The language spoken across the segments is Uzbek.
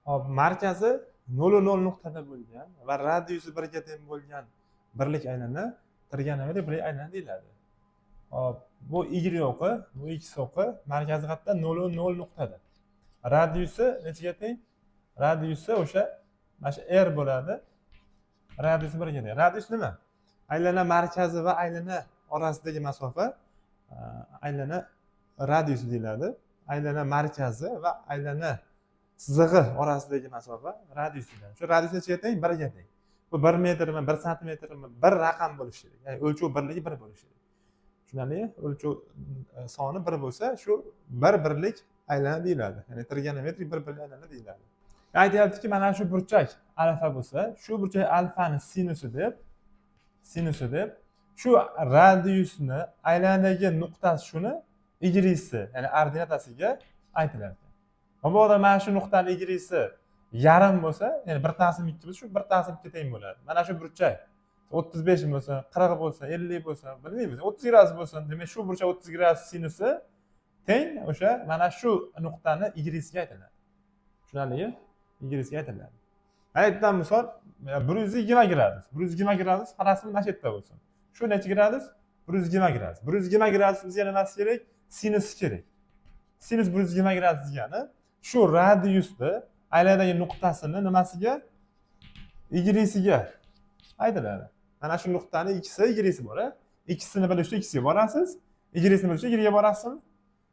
Hop, markazi 0,0 nuqtada bo'lgan va radiusi 1 ga teng bo'lgan birlik aylana trigonometrik birlik aylana deyiladi. Hop, bu y o'qi, bu x o'qi, markazi qayerda? 0,0 nuqtada. Radiusi nechaga teng? Radiusi o'sha mana shu r bo'ladi. Radiusi 1 ga teng. Radius nima? Aylana markazi va aylana orasidagi masofa aylana radiusi deyiladi. Aylana markazi va aylana chizig'i orasidagi masofa radius deyiladi. Shu radius nechaga teng? 1 ga teng. Bu 1 metrmi, 1 santimetrmi, bir raqam bo'lishi kerak, ya'ni o'lchov birligi 1 bo'lishi kerak. Tushunarlimi? O'lchov soni 1 bo'lsa, shu bir birlik aylana deyiladi, ya'ni trigonometrik bir birlik aylana deyiladi. Aytyaptiki, mana shu burchak alfa bo'lsa, shu burchak alfani sinusi deb shu radiusni aylanadagi nuqtasi shuni ysi, ya'ni ordinatasiga aytiladi. Mabodo mana shu nuqtani ysi yarim bo'lsa, ya'ni 1,2 bo'lsa, shu 1,2 teng bo'ladi. Mana shu burchak 35 bo'lsa, 40 bo'lsa, 50 bo'lsa, bilmaymiz, 30 gradus bo'lsin, demak, shu burchak 30 gradus sinusi teng o'sha mana shu nuqtani ysiga aytiladi. Tushunarlimi? Ysiga aytiladi. Mana yerdan misol 120 gradus, 120 gradus faraz qilib, mana shu yerda bo'lsin. Shu necha gradus? 120 gradus. 120 gradus bizga nimasi kerak? Sinusi kerak. Sinus 120 gradus degani shu radiusni aylanadagi nuqtasini nimasiga? Ysiga aytiladi. Mana shu nuqtani xi, ysi bor, a xini bilish uchun xga borasiz, ysini bilish uchun yga borasizmi?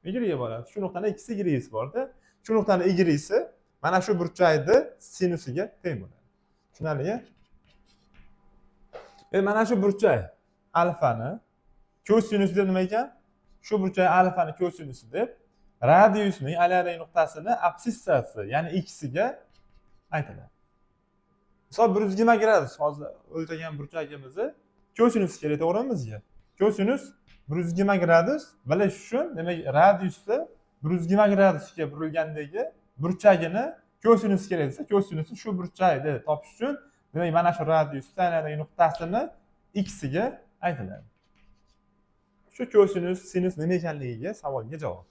Yga borasiz. Shu nuqtani xi, ysi borda, shu nuqtani ysi mana shu burchakni sinusiga teng bo'ladi. Tushunarlimi? Endi mana shu burchak alfani kosinus deb nima ekan? Shu burchak alfani kosinusi deb radiusning aylanadagi nuqtasini absissasi, ya'ni xga aytiladi. Misol, 120 gradus hozir o'lchagan burchagimizni kosinusi kerak, to'g'rimi bizga? Kosinus 120 gradus bilish uchun, demak, radiusni 120 gradusga burilgandagi burchagini kosinusi kerak desa, kosinusi shu burchakni topish uchun, demak, mana shu radiusni aylanadagi nuqtasini xga aytiladi. Shu kosinus, sinus nima ekanligiga savolga javob.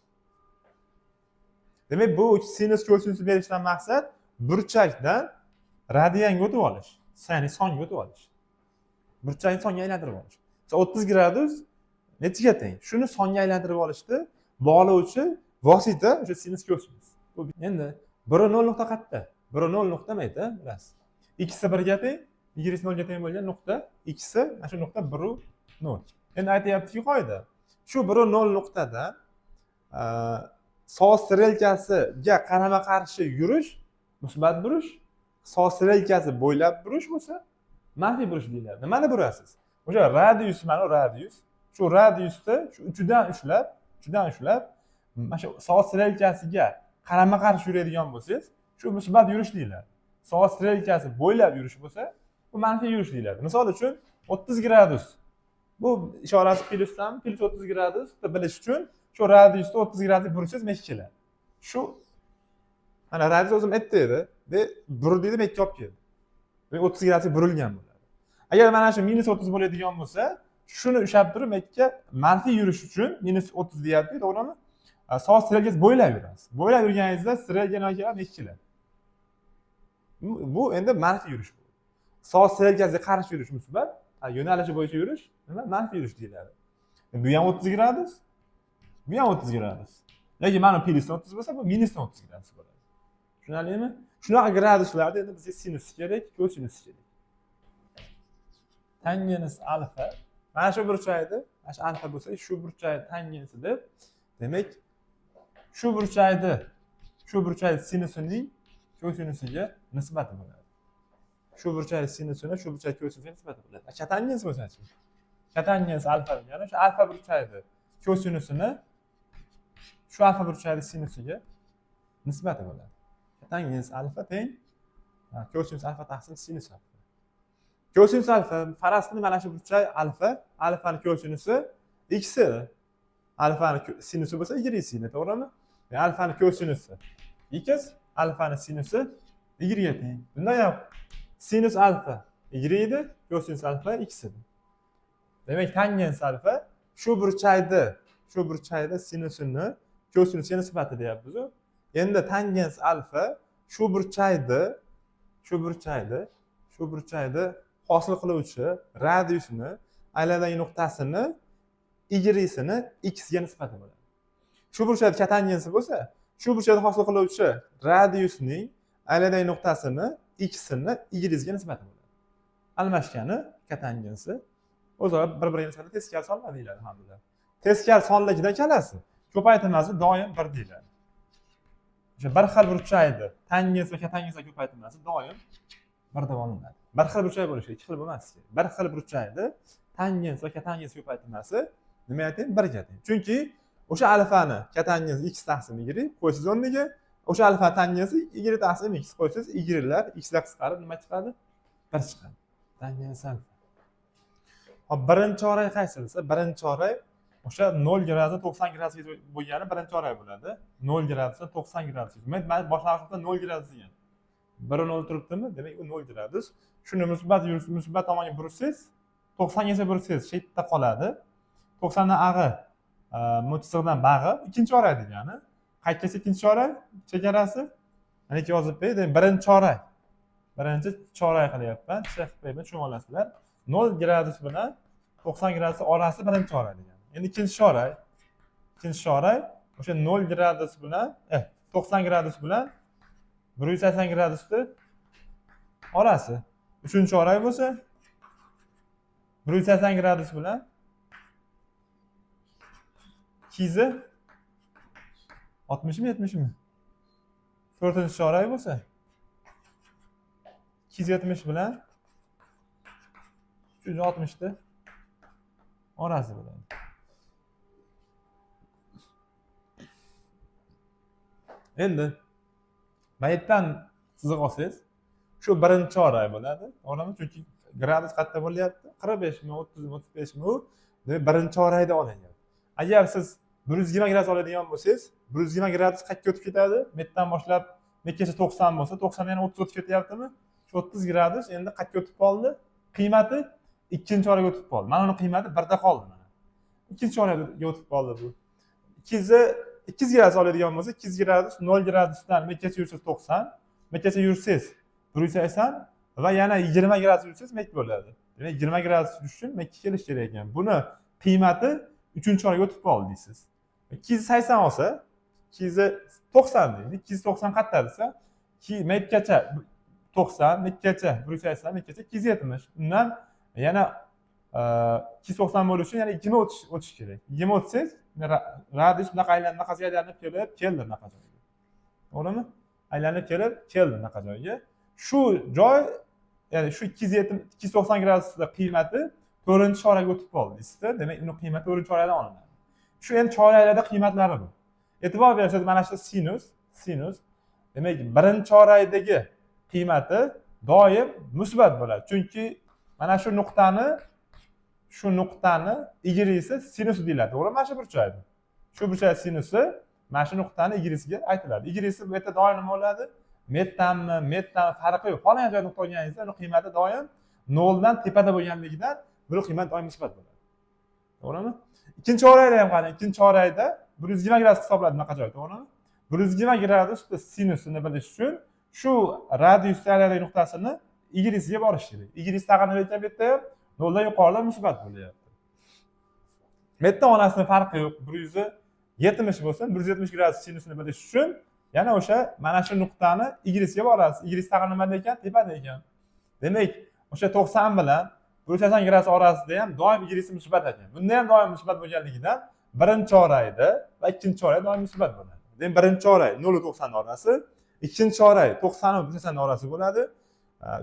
Demak, bu sinus, kosinusni berishdan maqsad burchakdan radianga o'tib olish, ya'ni songa o'tib olish, burchakni songa aylantirib olish. Masalan, 30 gradus nechaga teng, shuni songa aylantirib olishni bog'lovchi vosita o'sha sinus, kosinus. Bu endi 1 nol nuqta qayerda? 1 nol nuqta mayda, bilasiz, xi 1 ga teng, ysi 0 ga teng bo'lgan nuqta xi, mana shu nuqta 1 nol. Endi aytyaptiki qoida, shu 1 nol nuqtadan soat strelkasiga qarama qarshi yurish musbat burish, soat strelkasi bo'ylab burish bo'lsa manfiy burish deyiladi. Nimani burasiz? O'sha radius, mana bu radius, shu radiusni shu uchidan ushlab mana shu soat strelkasiga qarama qarshi yuradigan bo'lsangiz, shu musbat yurish deyiladi. Soat strelkasi bo'ylab yurish bo'lsa, bu manfiy yurish deyiladi. Misol uchun, 30 gradus, bu ishorasi plyusdan, plyus 30 gradus bilish uchun shu radiusni 30 gradus bursangiz, necha keladi? Shu mana radius o'zim aytdi edi de, burdingiz, ikki olib keldi. Demak, 30 gradusga burilgan bo'ladi. Agar mana shu -30 bo'ladigan bo'lsa, shuni ushlab turib yerga manfiy yurish uchun -30 deyapti, to'g'rimi? Soat strelkasi bo'ylab yurasiz. Bo'ylab yurganingizda strelka nima keladi? Ikki keladi. Bu endi manfiy yurish. Soat strelkasiga qarshi yurish musbat, yo'nalishi bo'yicha yurish nima? Manfiy yurish deyiladi. Bu ham 30 gradus, bu ham 30 gradus, lekin mana plyusdan 30 bo'lsa, bu minusdan 30 gradus bo'ladi. Tushunarlimi? Shunaqa graduslarda endi bizga sinus kerak, kosinus kerak. Tangens alfa mana shu burchakni, mana shu alfa bo'lsa, shu burchakni tangensi deb, demak, shu burchakni sinusining kosinusiga nisbati bo'ladi. Shu burchak sinusini shu burchak kosinusiga nisbati bo'ladi. Kotangens bo'lsachi? Kotangens alfa degani shu alfa burchakni kosinusini shu alfa burchakni sinusiga nisbati bo'ladi. Kotangens alfa teng kosinus alfa taqsim sinus alfa. Kosinus alfa, faraz qilib, mana shu burchak alfa, alfani kosinusi x, alfani sinusi bo'lsa y, to'g'rimi? Alfani kosinusi x, alfani sinusi y ga teng. Bunda ham sinus alfa y edi, kosinus alfa x edi. Demak, tangens alfa shu burchakni sinusini kosinusiga nisbati deyapmizu. Endi tangens alfa Shu burchakni shu burchakni shu burchakni hosil qiluvchi radiusni aylanadigan nuqtasini y-sini x ga nisbati bo'ladi. Shu burchakni kotangensi bo'lsa, shu burchakni hosil qiluvchi radiusning aylanadigan nuqtasini x-ini y ga nisbati bo'ladi. Almashgani kotangensi o'zaro bir biriga nisbatan teskari sonlar deyiladi. Hamda teskari sonligidan ikkalasi ko'paytirmasi doim 1 deyiladi. O'sha bir xil burchakni tangens va kotangenslar ko'paytirmasi doim 1 deb olinadi. Bir xil burchak bo'lishi kerak, ikki xil bo'lmasligi kerak. Bir xil burchakni tangens va kotangens ko'paytirmasi nimaga teng? 1 ga teng. Chunki o'sha alfani kotangens x taqsim y qo'ysiz o'rniga, o'sha alfa tangensi y taqsim x qo'ysiz, y'lar xlar qisqarib nima chiqadi? 1 chiqadi. Tangens alfa. Hop, birinchi chorak qaysi desa, birinchi chorak o'sha 0 gradusdan 90 gradusga bo'lgani birinchi chorak bo'ladi. 0 gradusdan 90 gradus. Men boshlang'ich nuqta 0 gradus degan. 1 0 turibdimi? Demak, u 0 gradus. Shuni musbat yursa, musbat tomonga bursangiz, 90 gacha bursangiz, chetda qoladi. 90 dan ag'i chizig'idan bag'i ikkinchi chorak degani. Qayergacha ikkinchi chorak chegarasi? Mana ikki yozib qo'y, demak, birinchi chorak. Birinchi chorak qilyapman. Ch qilib qo'yman, tushunib olasizlar. 0 gradus bilan 90 gradus orasi birinchi chorak degani. Endi ikkinchi chorak. Ikkinchi chorak o'sha 0 gradus bilan 90 gradus bilan 180 gradusni orasi. Uchinchi chorak bo'lsa 180 gradus bilan 260 mi, 70 mi? To'rtinchi chorak bo'lsa 270 bilan 360 ni orasi bo'ladi. Endi mayitdan chiziq olsangiz, shu birinchi chorak bo'ladi. To'g'rimi? Chunki gradus qayerda bo'lyapti? 45 mi, 30 mi, 35 mi u? Demak, birinchi chorakda olingan. Agar siz 120 gradus oladigan bo'lsangiz, 120 gradus qayerga o'tib ketadi? Metdan boshlab metgacha 90 bo'lsa, 90 yana 30 o'tib ketyaptimi? Shu 30 gradus endi qayerga o'tib qoldi? Qiymati ikkinchi chorakka o'tib qoldi. Mana uni qiymati 1da qoldi mana. Ikkinchi chorakka o'tib qoldi bu. 200 gradus oladigan bo'lsa, 200 gradus 0 gradusdan metgacha yursangiz 90, metgacha yursangiz 180 va yana 20 gradus yursangiz mek bo'ladi. Demak, 20 gradus yurish uchun mekka kelish kerak ekan. Buni qiymati uchinchi chorakka o'tib qoldi deysiz. 280 olsa, 290 deydi. 290 qayerda desa, mekkacha 90, mekkacha 180, mekkacha 270. Undan yana 290 bo'lishi uchun yana 20 o'tish kerak. 20 o'tsangiz, radius bunaqa aylanib, bunaqasiga aylanib kelib, keldi bunaqa joyga. To'g'rimi? Aylanib kelib, keldi bunaqa joyga. Shu joy, ya'ni shu 290 gradusda qiymati to'rtinchi chorakka o'tib qoldi deysizda. Demak, uni qiymati to'rtinchi chorakdan olinadi. Shu endi choraklarda qiymatlari bu. E'tibor bersangiz, mana shu sinus, demak, birinchi chorakdagi qiymati doim musbat bo'ladi. Chunki mana shu nuqtani y-si sinus deyiladi. To'g'rimi? Mana shu burchakni. Shu burchak sinusi mana shu nuqtani y-siga aytiladi. Y-si bu yerda doim nima bo'ladi? Metdanmi, metdan farqi yo'q. Xohlagan joyda nuqta olganingizda uni qiymati doim 0 dan tepada bo'lganligidan buni qiymati doim musbat bo'ladi. To'g'rimi? Ikkinchi chorakda ham qarang, ikkinchi chorakda 120 gradus hisobladi bunaqa joy, to'g'rimi? 120 gradusda sinusini bilish uchun shu radiusda aylanadigan nuqtasini y-siga borish kerak. Y tag'in nima ekan bu yerda ham 0 dan yuqorida musbat bo'lyapti. Bu yerda onasini farqi yo'q. 170 bo'lsin, 170 gradus sinusini bilish uchun yana o'sha mana shu nuqtani y-ga borasiz. Y tag'in nimada ekan? Tepada ekan. Demak, o'sha 90 bilan 180 gradus orasida ham doim y musbat ekan. Bunda ham doim musbat bo'lganligidan birinchi chorakda va ikkinchi chorakda doim musbat bo'ladi. Demak, birinchi chorak 0 va 90 orasi, ikkinchi chorak 90 va 180 orasi bo'ladi.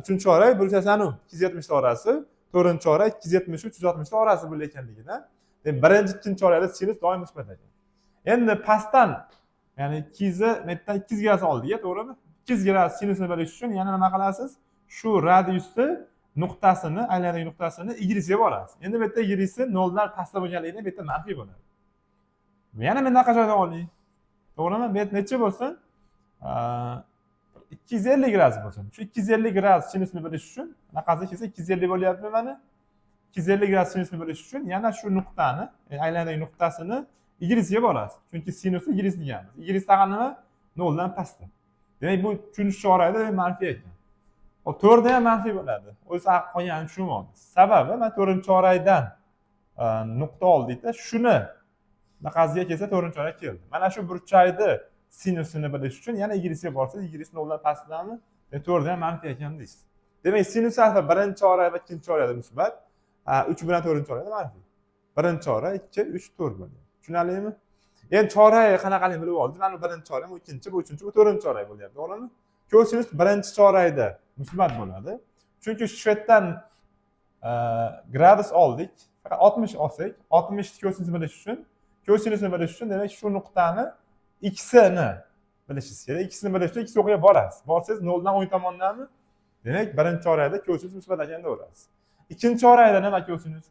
Uchinchi chorak 180 va 270 orasi, to'rtinchi chorak 270 va 360 orasi bo'layotganligidan, demak, birinchi, ikkinchi chorakda sinus doim musbat ekan. Endi pastdan, ya'ni 200 metdan 200 gradus oldik, to'g'rimi? 200 gradus sinusini bilish uchun yana nima qilasiz? Shu radiusni nuqtasini, aylanadigan nuqtasini y-ga borasiz. Endi bu yerda y-si 0 dan pastda bo'lganligidan bu yerda manfiy bo'ladi. Yana bunaqa joydan oling. To'g'rimi? Bu yerda necha bo'lsin? 250 gradus bo'lsin. Shu 250 gradus sinusini bilish uchun, bunaqasi kelsa 250 bo'lyapti mana. 250 gradus sinusini bilish uchun yana shu nuqtani, aylanadigan nuqtasini y-ga borasiz. Chunki sinusi y deganmiz. Y tag'in nima? 0 dan pastda. Demak, bu uchinchi chorakda manfiy ekan. Hop, to'rtda ham manfiy bo'ladi. O'zi qolganini tushunib oldik. Sababi mana to'rtinchi chorakdan nuqta oldikda, shuni bunaqasiga kelsa, to'rtinchi chorak keldi. Mana shu burchakni sinusini bilish uchun yana y ga borsangiz, y noldan pastdami? Demak, to'rtda ham manfiy ekan deysiz. Demak, sinus alfa birinchi chorak va ikkinchi chorakda musbat, uch bilan to'rtinchi chorakda manfiy. Birinchi chorak, ikki, uch, to'rt bo'ladi. Tushunarlimi? Endi chorak qanaqaligini bilib oldik. Mana bu birinchi chorak, bu ikkinchi, bu uchinchi, bu to'rtinchi chorak bo'lyapti, to'g'rimi? Kosinus birinchi chorakda musbat bo'ladi. Chunki shu yerdan gradus oldik. Faqat 60 olsak, 60 kosinusni bilish uchun, kosinusni bilish uchun, demak, shu nuqtani x-ini bilishingiz kerak. X-ni bilish uchun x yo'qqa borasiz. Borsangiz, noldan o'ng tomondami? Demak, birinchi chorakda kosinus musbat ekan deyaverasiz. Ikkinchi chorakda nima kosinus?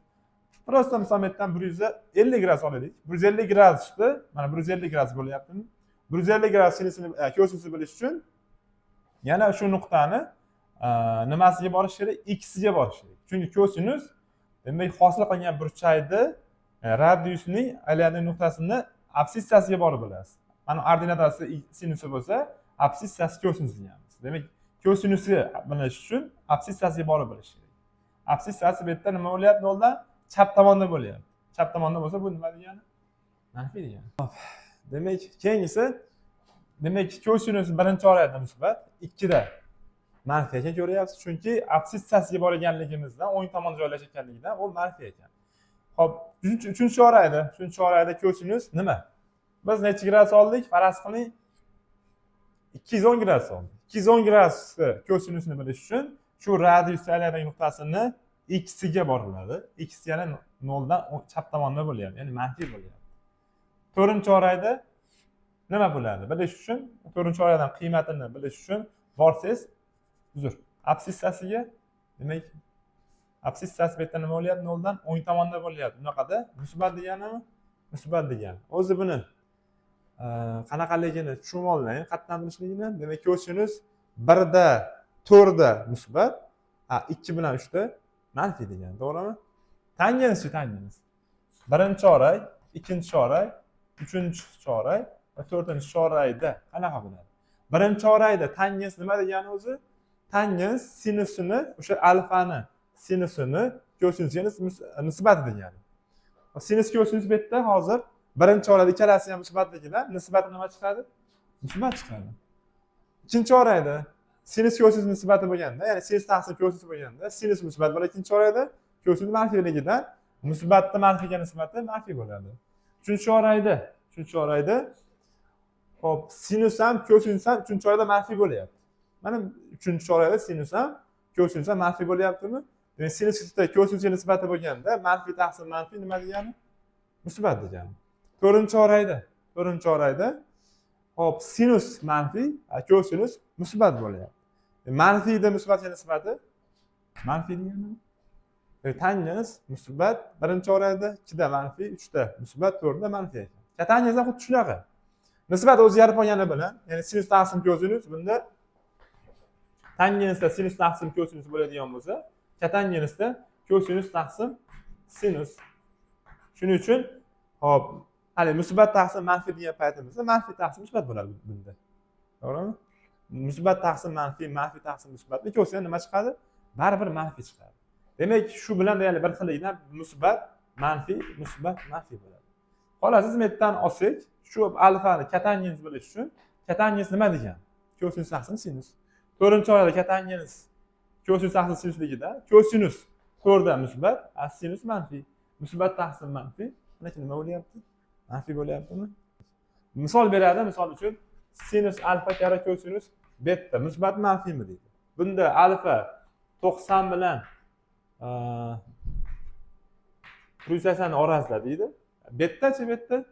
Просто misol yerdan 150 gradus olaylik. 150 gradusni, mana 150 gradus bo'lyaptimi? 150 gradus sinusini, kosinusni bilish uchun yana shu nuqtani nimasiga borish kerak? X ga borish kerak. Chunki kosinus, demak, hosil qilgan burchakni radiusning aylanadigan nuqtasini absissasiga borib bilasiz. Mana ordinatasi sinusi bo'lsa, absissasi kosinus deganmiz. Demak, kosinusni bilish uchun absissasiga borib bilish kerak. Absissasi bu yerda nima bo'lyapti? Noldan chap tomonda bo'lyapti. Chap tomonda bo'lsa, bu nima degani? Manfiy degani. Hop. Demak, keyingisi, demak, kosinus birinchi chorakda musbat, ikkida manfiy ekan, ko'ryapsiz. Chunki absissasiga borganligimizdan, o'ng tomonda joylashganligidan u manfiy ekan. Hop, uchinchi chorakda kosinus nima? Biz necha gradus oldik? Faraz qiling, 210 gradus oldik. 210 gradusni kosinusini bilish uchun shu radius aylanadigan nuqtasini x-ga boriladi. X yana noldan chap tomonda bo'lyapti, ya'ni manfiy bo'lyapti. To'rtinchi chorakda nima bo'ladi? Bilish uchun, to'rtinchi chorakdan qiymatini bilish uchun borsangiz, uzr, absissasiga, demak, absissasi bu yerda nima bo'lyapti? Noldan o'ng tomonda bo'lyapti. Bunaqada musbat deganimi? Musbat degani. O'zi buni qanaqaligini tushunib oling, qayerdan bilishligini. Demak, kosinus birda, to'rtda musbat, a ikki bilan uchda manfiy degani, to'g'rimi? Tangenschi, tangens. Birinchi chorak, ikkinchi chorak, uchinchi chorak va to'rtinchi chorakda qanaqa bo'ladi? Birinchi chorakda tangens nima degani o'zi? Tangens sinusini, o'sha alfani sinusini kosinusga nisbati degani. Sinus kosinus bu yerda hozir birinchi chorakda ikkalasi ham musbatligidan nisbati nima chiqadi? Musbat chiqadi. Ikkinchi chorakda sinus kosinus nisbati bo'lganda, ya'ni sinus taqsim kosinus bo'lganda, sinus musbat bo'ladi ikkinchi chorakda, kosinus manfiyligidan musbatni manfiyga nisbati manfiy bo'ladi. Uchinchi chorakda, hop, sinus ham, kosinus ham uchinchi chorakda manfiy bo'lyapti. Mana uchinchi chorakda sinus ham, kosinus ham manfiy bo'lyaptimi? Demak, sinus kosinusga nisbati bo'lganda, manfiy taqsim manfiy nima degani? Musbat degani. To'rtinchi chorakda, hop, sinus manfiy, a kosinus musbat bo'lyapti. Manfiyda musbatga nisbati manfiy degani. Tangens musbat birinchi chorakda, ikkida manfiy, uchda musbat, to'rtda manfiy ekan. Kotangens ham xuddi shunaqa. Nisbat o'zgarib qolgani bilan, ya'ni sinus taqsim kosinus, bunda tangensda sinus taqsim kosinus bo'ladigan bo'lsa, kotangensda kosinus taqsim sinus. Shuning uchun, hop, hali musbat taqsim manfiy degan paytimizda manfiy taqsim musbat bo'ladi bunda. To'g'rimi? Musbat taqsim manfiy, manfiy taqsim musbat. Ikkovsidan nima chiqadi? Baribir manfiy chiqadi. Demak, shu bilan deyarli bir xilligidan musbat, manfiy, musbat, manfiy bo'ladi. Xolos, bu yerdan olsak, shu alfani kotangens bilish uchun, kotangens nima degan? Kosinus taqsim sinus. To'rtinchi chorakda kotangens kosinus taqsim sinusligida kosinus to'rtda musbat, a sinus manfiy. Musbat taqsim manfiy, mana nima bo'lyapti? Manfiy bo'lyaptimi? Misol beradi, misol uchun, sinus alfa karra kosinus beta musbat, manfiymi deydi. Bunda alfa 90 bilan 180 orasida deydi. Betachi, beta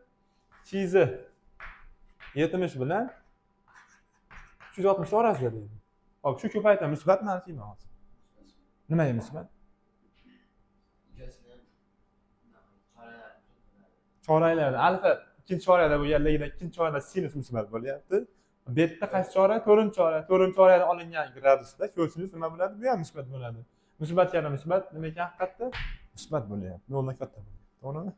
270 bilan 360 orasida deydi. Hop, shu ko'paytirma musbat, manfiymi hozir? Nimaga musbat? Ikkalasini ham choraklar. Choraklarda alfa ikkinchi chorakda bo'lganligida, ikkinchi chorakda sinus musbat bo'lyapti. Bu yerda qaysi chorak? To'rtinchi chorak. To'rtinchi chorakdan olingan gradusda kosinus nima bo'ladi? Bu ham musbat bo'ladi. Musbat yana musbat nima ekan haqiqatda? Musbat bo'lyapti. Noldan katta bo'lyapti. To'g'rimi?